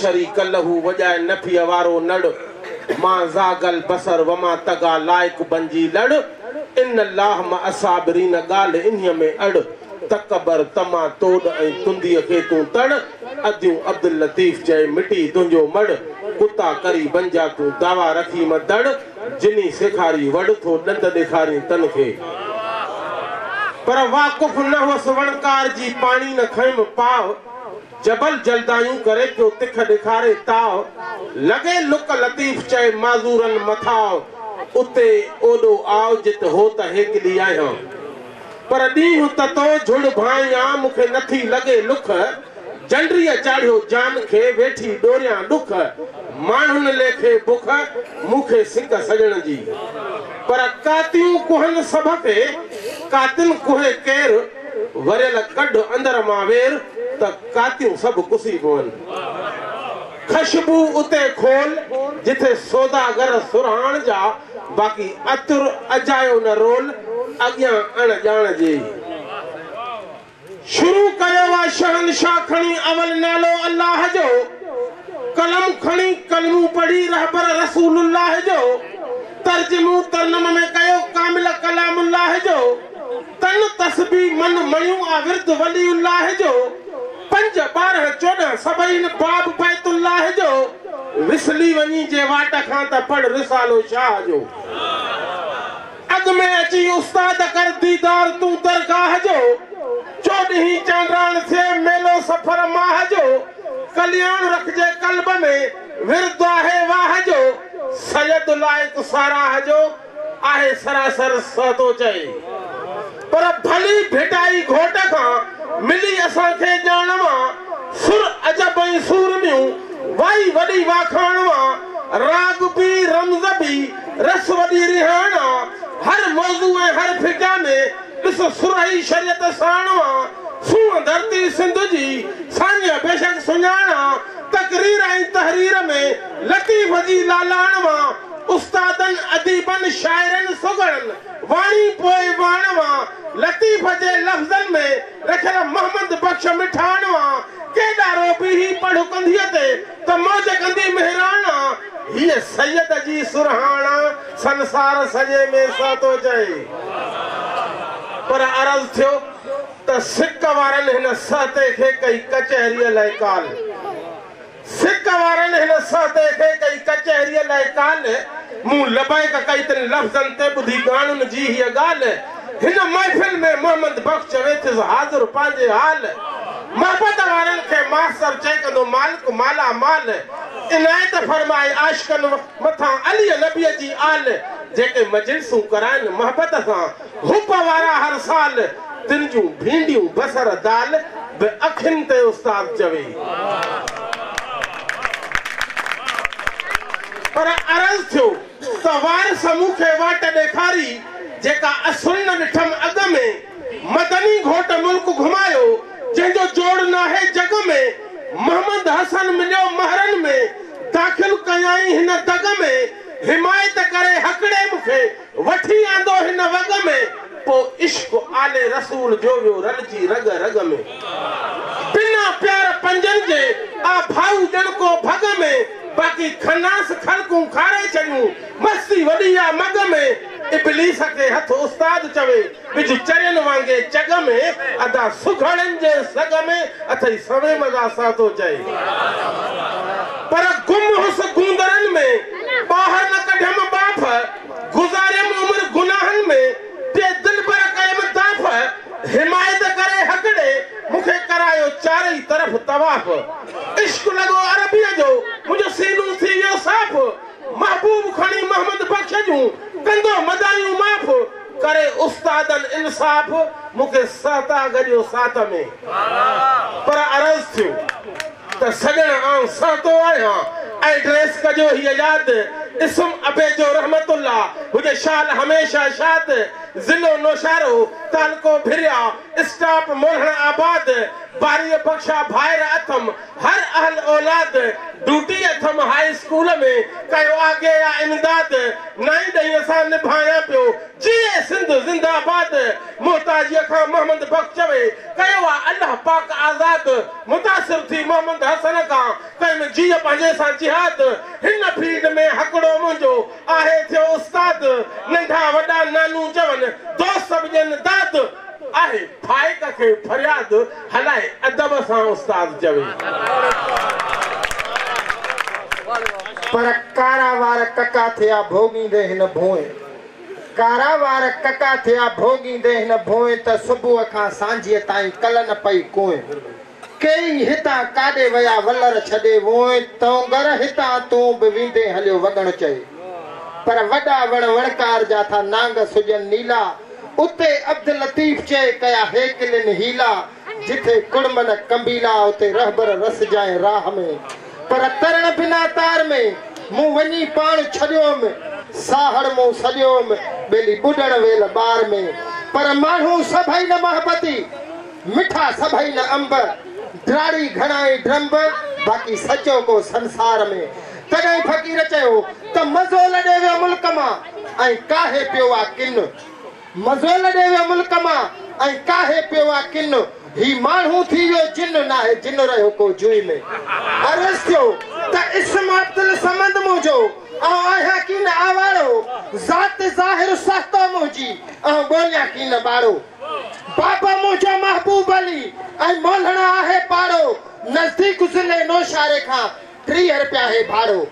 شريڪ له وڄائي نفيء وارو نڙ، ما زاغ البصر وما طغيٰ لائق بنجي لڙ، ان الله مع الصابرين ڳالهه انهيء ۾ اڙ، تڪبر، طمع، توڏ ۽ تنديء کي تون تڙ، اديون عبداللطيف چئي مٽي تنهنجو مڙ، ڪتا قريبن جا تون دعويٰ رکي م دڙ، جني سيکاري وڙ ٿو ڏند ڏيکارين تن کي. پر واقف نه هئس وڻڪار جي پاڻي نه کنيم پاء. جبل جلدايون ڪري پيو تک ڏيکاري تاء، لڳي لڪ لطيف چئي معذورن مٿاء، اتي اوڏو آء جت هوت هيڪلي آهيان. پر ڏينهن تتو جهڙ ڀانئيان مون کي نٿي لڳي لک، جنڊيء چاڙهيو جان کي ويٺي ڏوريان ڏک، ماڻهن ليکي بک مون کي سڪ سڄڻ جي. پر ڪاتيون ڪهن سڀ کي ڪاتين ڪهي ڪير؟ وريل ڪڍ اندر مان وير ته ڪاتيون سڀ ڪسي پون. خشبو اتي کول جٿي سوداگر سرهاڻ جا باقي عطر اجايو نه رول اڳيان اڻ ڄاڻ جي. شروع ڪيو آ شهنشاهه کڻي اول نالو الله جو قلم کڻي ڪلمون پڙهي رهبر رسول الله جو ترجمو ترنم ۾ ڪيو ڪامل ڪلام الله جو. تن تسبيح من مڻيون آ ورد ولي الله جو، پنج 12 14 سڀئي هن باب بيت الله جو، وسلي وڃي جي واٽ کان ته پڙهه رسالو شاهه جو. اڳ ۾ اچي استاد ڪر ديدار تون درگاهه جو، چوڏهين چانڊاڻ ٿئي ميلو صفر ماهه جو، ڪلياڻ رکجي قلب ۾ ورد آهي واهه جو، سيد لائق ساراهه جو. آهي سراسر سهتو چئي. پر ڀلي ڀٽائي گهوٽ کان ملي اسان کي ڄاڻ مان، سر عجب ۽ سورميون وائي وڏي واکاڻ مان، راڳ به رمز به رس وڏي رهاڻ آ، هر موضوع ۽ هر فقه ۾ ڏس سرهي شريعت ساڻ مان، سونهن ڌرتي سنڌ جي ساڃهه بيشڪ سڃاڻ آ، تقرير ۽ تحرير ۾ لطيف جي لالاڻ مان. استادن، اديبن، شاعرن، سگهڙن، واڻي پوء واڻ وان، لطيف جي لفظن ۾ رکيل محمد بخش مٺاڻ وان، ڪيڏارو بيهي پڙهه ڪنڌيء تي ته موج ڪندي مهراڻ آ، هيء سيد جي سرهاڻ آ، سنسار سڄي ۾ سهتو چئي. پر عرض ٿيو ته سڪ وارن هن سهتي کي ڪئي ڪچهريء لئه ڪال. سڪ وارن هن سهتي کي ڪئي ڪچهريء لاء ڪال، مون لبيڪ ڪئي تن لفظن تي ٻڌي ڳاڻن جي هيء ڳالهه، هن محفل ۾ محمد بخش چوي ٿيس حاضر پنهنجي حال، محبت وارن کي ماستر چئي ڪندو مالڪ مالا مال، عنايت فرمائي عاشقن مٿان علي نبيء جي آل، جيڪي مجلسون ڪرائن محبت سان حب وارا هر سال، تن جون ڀينڊيون بصر دال به اکين تي استاد چوي. پر عرض ٿيو ته وارث مون کي واٽ ڏيکاري، جيڪا اصل نه ڏٺم اڳ ۾. مدني گهوٽ ملڪ گهمايو، جنهن جو جوڙ ناهي جڳ ۾. محمد حسن مليو مهرن ۾، داخل ڪيائين هن دڳ ۾. حمايت ڪري هڪڙي مون کي، وٺي آندو هن وڳ ۾، پوء عشق آل رسول جو ويو رلجي رڳ رڳ ۾. بنا پيار پنجن جي، آ ڀائو ڄڻ ڪو ڀڳ ۾، باقي خناس خلقون کاري ڇڏيون، مستي وڏي آ مڳ ۾. ابليس کي هٿ استاد چوي، وجهه چرين وانگي چڳ ۾، ادا سگهڙن جي سڳ ۾، اٿئي سوين مزا سهتو چئي. پر گم هوس گوندرن ۾، ٻاهر نه ڪڍيم ٻاڦ، گذاريم عمر گناهن ۾، پئي دلبر ڪيم داڦ، حمايت ڪري هڪڙي، مون کي ڪرايو چارئي طرف طواف. عشق لڳو عربيء جو، منهنجو سينو ٿي ويو صاف، محبوب کڻي محمد بخش جون، ڪندو مدايون معاف، ڪري استادن انصاف، مون کي سهتا گڏيو ساٿ ۾. پر عرض ٿيو. ته سڄڻ آئون سهتو آهيان، ائڊريس ڪجو هيء ياد، اسم ابي جو رحمت الله، هجي شال هميشه شاد، ضلعو نوشهرو، تعلقو ڀريا، اسٽاپ مولهڻ آباد، باريء بخشا ڀائر اٿم، هر اهل اولاد، ڊيوٽي اٿم هاء اسڪول ۾، ڪيو آگي آ امداد، نائين ڏهين سان نڀايان پيو، جيئي سنڌ زنده باد، محتاجيء کان محمد بخش چوي، ڪيو آ الله پاڪ آزاد، متاثر ٿي محمد حسن کان، ڪيم جيء پنهنجي سان جهاد، هن فيلڊ ۾ هڪڙو منهنجو، آهي ٿيو استاد، ننڍا وڏا نانو چون، دوست سڀ ڏين داد، آهي فائق کي فرياد، هلائي ادب سان استاد چوي. پر ڪارا وار ڪڪا ٿيا ڀوڳيندي هن ڀونء، ڪارا وار ڪڪا ٿيا ڀوڳيندي هن ڀونء ته صبح کان سانجهيء تائين ڪل نه پئي ڪونء. ڪيئي هتان ڪاڏي ويا ولر ڇڏي وونء تونگر هتان تون به ويندين هليو وڳڻ چئي. پر وڏا وڻ وڻڪار جا ٿا نانگ سجن نيلا اتي عبداللطيف چئي ڪيا هيڪلين حيلا جٿي ڪڙم نه ڪنبيلا اتي رهبر رسجانء راهه ۾. پر ترڻ بنا تار ۾، مون وڃي پاڻ ڇڏيوم، ساهڙ مون سڏيوم، ٻيلي ٻڏڻ ويل ٻار ۾. پر ماڻهو سڀئي نه محبتي، مٺا سڀئي نه انب، ڊاڙي گهڻائي ڊرنب، باقي سچو ڪو سنسار ۾. تڏهن فقير چيو ته مزو لڏي ويو ملڪ مان ۽ ڪاهي پيو آ ڪن. مزو لڏي ويو ملڪ مان ۽ ڪاهي پيو آ ڪن، هي ماڻهو ٿي ويو جن، ناهي جن رهيو ڪو جوئي ۾. عرض ٿيو ته اسم عبدالصمد منهنجو، آئون آهيان ڪين آوارو، ذات ظاهر سهتو منهنجي، آئون ڳوليان ڪين ٻاڙو. بابا منهنجو محبوب علي ۽ مولهڻ آهي پاڙو، نزديڪ ضلعي نوشهري کان 30 رپيا آهي ڀاڙو.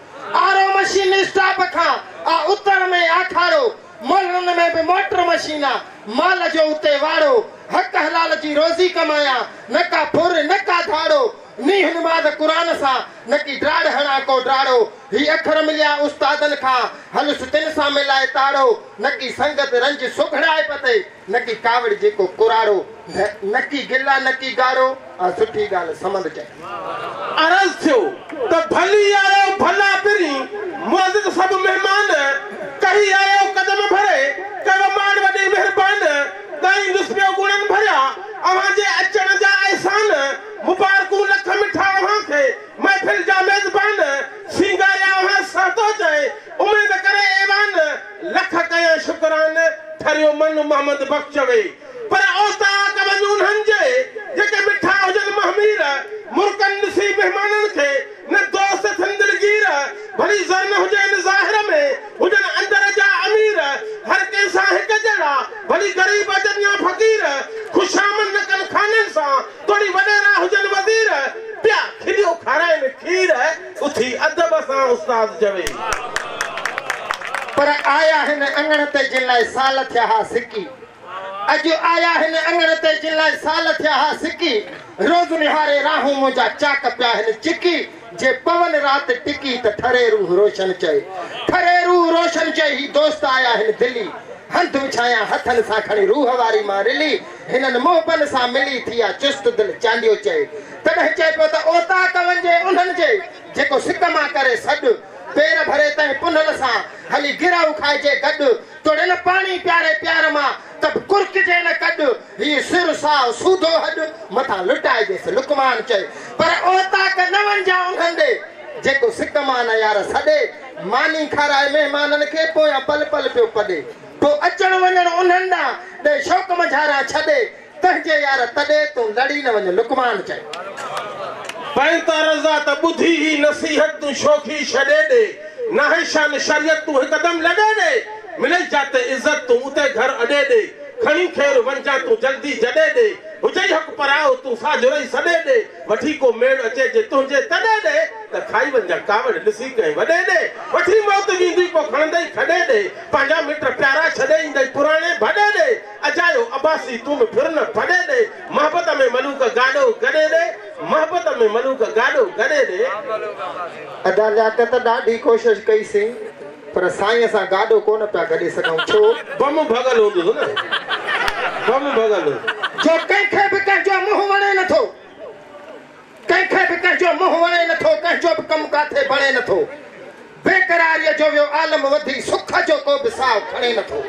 آر او مشين اسٽاپ کان آ اتر ۾ آکاڙو، مولهڻن ۾ به موٽر مشين آ، مال جو اتي واڙو، حق حلال جي روزي ڪمايان، نه ڪا ڦر نه ڪا ڌاڙو، نينهن نماز قرآن سان، نه ڪي ڊاڙ هڻان ڪو ڊاڙو، هي اکر مليا استادن کان، هلس تن سان ملائي تاڙو، نه ڪي سنگت رنج سگهڙائپ تي، نه ڪي ڪاوڙ جيڪو ڪراڙو، نه ڪي گلا نه ڪي گاڙو، آ سٺي ڳالهه سمند چئي. عرض ٿيو ته ڀلي آيو ڀلا پرين، معزز سڀ مهمان، ڪهي آيو قدم ڀري، ڪيو ماڻ وڏي مهربان، ڳائيندس پيو گڻن ڀريا، اوهان جي اچڻ جا احسان، مبارڪون لک مٺا اوهان کي، محفل جا ميزبان، سينگاريا اوهان سهتو چئي، اميد ڪري ايوان، لک ڪيان شڪران، ٺريو من محمد بخش چوي. پر اوطاق وڃ انهن جي، جيڪي مٺا هجن مهمير، مرڪن ڏسي مهمانن کي، نه دوست ٿين دلگير، ڀلي زر نه هجين ظاهر ۾، هجن اندر جا امير، هر ڪنهن سان هڪ جهڙا، ڀلي غريب اچن يا فقير، خوشامد نه ڪن خانن سان، توڙي وڏيرا هجن وزير، پيا کليو کارائين کير، اٿي ادب سان استاد چوي. پر آيا هن اڱڻ تي جن لاء سال ٿيا ها سڪي. اڄ آيا هن اڱڻ تي جن لاء سال ٿيا ها سڪي، روز نهاري راهون منهنجا چاڪ پيا هن چڪي، جي پون رات ٽڪي ته ٺري روح روشن چئي، ٺري روح روشن چئي، هي دوست آيا هن دلي، هنڌ وڇايان هٿن سان کڻي روح واري مان رلي، هنن محبن سان ملي ٿي آ چست دل چانڊيو چئي، تڏهن چئي پيو ته اوطاق وڃجي انهن جي، جيڪو سڪ مان ڪري سڏ، پير ڀري تنهن پنهل سان، هلي گرهه کائجي گڏ. توڙي نه پاڻي پياري پيار مان، ته به ڪرڪجي نه ڪڏ، هيء سر ساهه سوڌو هڏ، مٿان لٽائجيس لقمان چئي، پر اوطاق نه وڃجان انهن ڏي، جيڪو سڪ مان نه يار سڏي، ماني کارائي مهمانن کي، پويان پل پل پيو پڏي، پوء اچڻ وڃڻ انهن ڏانهن، ڏي شوق منجهاران ڇڏي، تنهنجي يار تڏي، تون لڙي نه وڃ لقمان چئي. پئين ته رضا ته ٻڌي هي نصيحت تون شوخي ڇڏي ڏي، ناهي شان شريعت تون هڪدم لڏي ڏي، ملئي جاتي عزت تون اتي گهر اڏي ڏي، کڻي خير وڃجان تون جلدي جڏي ڏي، هجئي حق پرائو تون ساجهرئي سڏي ڏي، وٺي ڪو ميڙ اچي جي تنهنجي تڏي ڏي، ته کائي وڃجان ڪاوڙ ڏسي ڪنهن وڏي ڏي، وٺي موت ويندي پوء کڻندئي کڏي ڏي، پنهنجا مٽ پيارا ڇڏي ايندئي پراڻي ڀڏي ڏي. اجايو عباسي تون به ڦر نه ڦڏي ڏي، محبت ۾ ملوڪ گاڏو گڏي ڏي، محبت ۾ ملوڪ گاڏو گڏي ڏي. ادا لياقت ڏاڍي ڪوشش ڪئي سين پر سائين سان گاڏو ڪونه پيا گڏي سگهون ڇو؟ بم ڀڳل هوندس نه بم ڀڳل. جو ڪنهن کي به ڪنهن جو منهن وڻي نٿو. ڪنهن کي به ڪنهن جو منهن وڻي نٿو، ڪنهن جو به ڪم ڪاٿي بڻي نٿو. بيقراريء جو ويو عالم وڌي، سک جو ڪو به ساهه کڻي نٿو.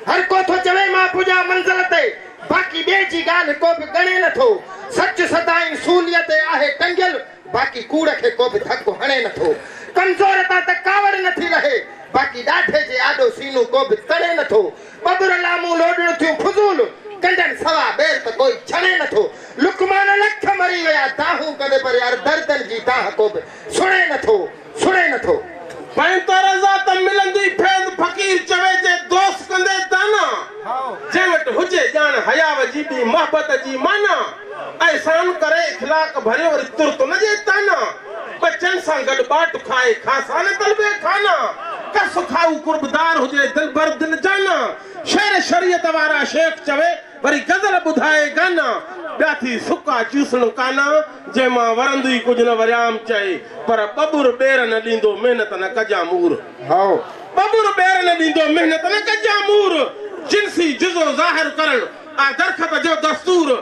هر ڪو ٿو چوي مان پڄان منزل تي، باقي ٻئي جي ڳالهه ڪو به ڳڻي نٿو. سچ سدائين سوليء تي آهي ٽنگيل، باقي ڪوڙ کي ڪو به ڌڪ هڻي نٿو. ڪمزور تان ته ڪاوڙ نٿي لهي، باقي ڏاڍي جي آڏو سينو ڪو به تڻي نٿو. ٻٻر لامون لوڏڻ ٿيون فضول، ڪنڊن سوا ٻير ته ڪوئي ڇڻي نٿو. لقمان لک مري ويا دانهون ڪندي پر يار دردن جي دانهن ڪو به سڻي نٿو، سڻي نٿو. پئين ته رضا ته ملندي فيض فقير چوي جي دوست ڪندي دانا، جنهن وٽ هجي ڄاڻ حياء جي ٻي محبت جي معنيٰ، احسان ڪري اخلاق ڀريو وري ترت نه ڏي طعنا، ٻچن سان گڏ ٻاٽ کائي خاصا نه طلبي کانا، ڪس کائو قربدار هجي دلبر دل جانا، شعر شريعت وارا شيخ چوي وري غزل ٻڌائي گانا، ٻيا ٿي سڪا چوسڻ ڪانا، جنهن مان ورندو ئي ڪجهه نه وريام چئي، پر ٻٻر ٻير نه ڏيندو محنت نه ڪجان مور. ٻٻر ٻير نه ڏيندو محنت نه ڪجان مور، جنسي جزو ظاهر ڪرڻ آ درخت جو دستور،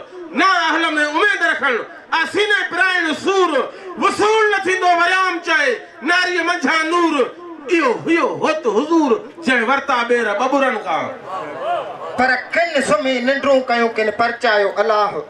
نا اهل ۾ اميد رکڻ آ سيني پرائڻ سور، وصول نه ٿيندو وريام چئي، ناريء منجهان نور، اهو هيو هوت حضور، جنهن ورتا ٻير ٻٻرن کان. پر ڪن سمهي ننڊون ڪيون ڪن پرچايو الله،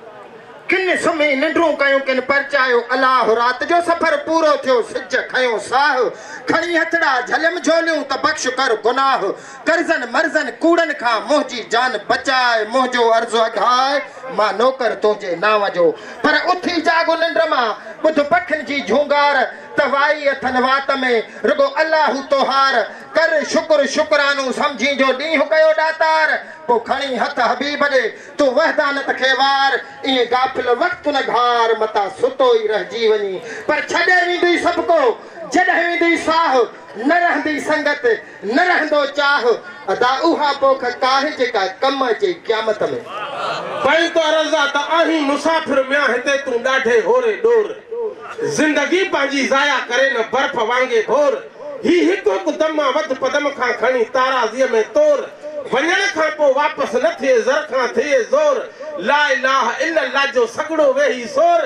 ڪن سمهي ننڊون ڪيون ڪن پرچايو الله، رات جو سفر پورو ٿيو سج کنيو ساهه، کڻي هٿڙا جهليم جهوليون ته بخش ڪر گناهه، قرضن مرضن ڪوڙن کان منهنجي جان بچاء، منهنجو عرض اگهاء مان نوڪر تنهنجي نانء جو، پر اٿي جاڳ ننڊ مان ٻڌ پکين جي جهونگار، ته وائي اٿن وات ۾ رڳو الله هو توهار، ڪر شڪر شڪرانو سمجهين جو ڏينهن ڪيو ڏاتار، پوء کڻي هٿ حبيب ڏي تون وحدانت کي وار، ائين غافل وقت نه گهار متان ستو ئي رهجي وڃين، پر ڇڏي ويندوئي سڀڪو جڏهن ويندوئي ساهه، نه رهندي سنگت نه رهندو چاهه، ادا اها پوک ڪاهه جيڪا ڪم اچي قيامت ۾. پئين تو رضا ته آهين مسافر ميان هتي تون ڏاڍي هوري ڏور، زندگي پنهنجي ضايع ڪري نه برف وانگي ڀور، هي هڪ هڪ دم آ وڌ پدم کان کڻي تارازيء ۾ تور، وڃڻ کان پوء واپس نه ٿئي زر کان ٿئي زور، لا اله الا الله جو سڳڙو ويهي سور،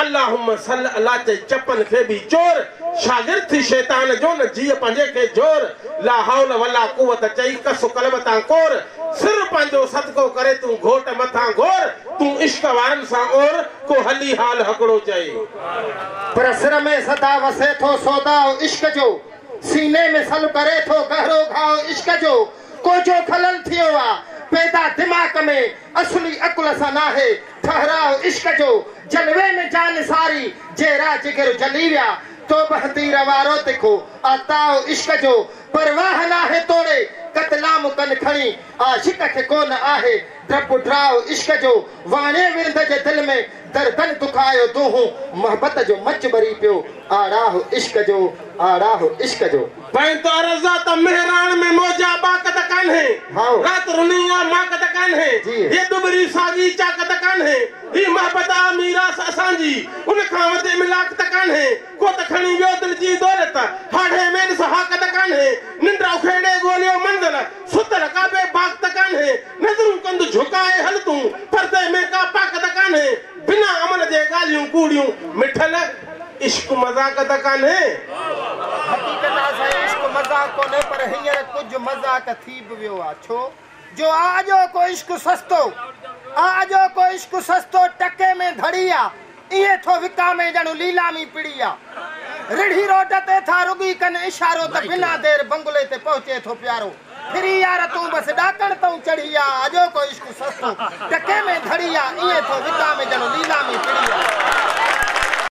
اللهم صل علا چئي چپن کي به چور، شاگرد ٿي شيطان جو نه جيء پنهنجي کي جهور، لا حول ولا قوت چئي ڪس قلب تان ڪور، سر پنهنجو صدقو ڪري تون گهوٽ مٿان گهور، تون عشق وارن سان اور، ڪو هلي حال هڪڙو چئي. پر سر ۾ سدا وسي ٿو سوداء عشق جو، سيني ۾ سل ڪري ٿو گهرو گهاء عشق جو، ڪو جو خلل ٿيو آ پيدا دماغ ۾، اصلي عقل سان ناهي ٺهراء عشق جو، جلوي ۾ جان ساري جيرا جگر جلي ويا، توبه تير وارو تکو آ تاء عشق جو، پرواهه ناهي توڙي قتلام ڪن کڻي، عاشق کي ڪونه آهي ڊپ ڊراء عشق جو، واڻي ورند جي دل ۾ دردن دکايو دونهون، محبت جو مچ ٻري پيو آڙاهه عشق جو، آڙاهه عشق جو. پئين تو عرض آ ته مهراڻ ۾ موجا ٻاڪ ته ڪانهي، رات رني آ ماڪ ته ڪانهي، هيء ڏٻري ساڳي چاڪ ته ڪانهي، هي محبت آ ميراث اسان جي، ان کان وڌ املاڪ ته ڪانهي، ڪو ته کڻي ويو دل جي دولت، هاڙهي ۾ ڏس هاڪ ته ڪانهي، ننڊ اکيڙي ڳوليو منزل، ستل ڪا بي باڪ ته ڪانهي، نظرون ڪنڌ جهڪائي هل تون، پردي ۾ ڪا پاڪ ته ڪانهي، بنا عمل جي ڳالهيون ڪوڙيون، مٺل عشق مذاق ته ڪانهي. حقيقت آ سائين عشق مذاق ڪونهي پر هينئر ڪجهه مذاق ٿي به ويو آ ڇو جو آ اڄوڪو عشق سستو آ اڄوڪو عشق سستو ٽڪي ۾ ڌڙي آ ائين ٿو وڪامي ڄڻ ليلامي پڙي آ رڙهي روڊ تي ٿا رڳي ڪن اشارو ته بنا دير بنگلي تي پهچي ٿو پيارو ڦري يار تون بس ڏاڪڻ تئون چڙهي آ اڄوڪو عشق سستو ٽڪي ۾ ڌڙي آ ائين ٿو وڪامي ڄڻ ليلامي پڙي آ.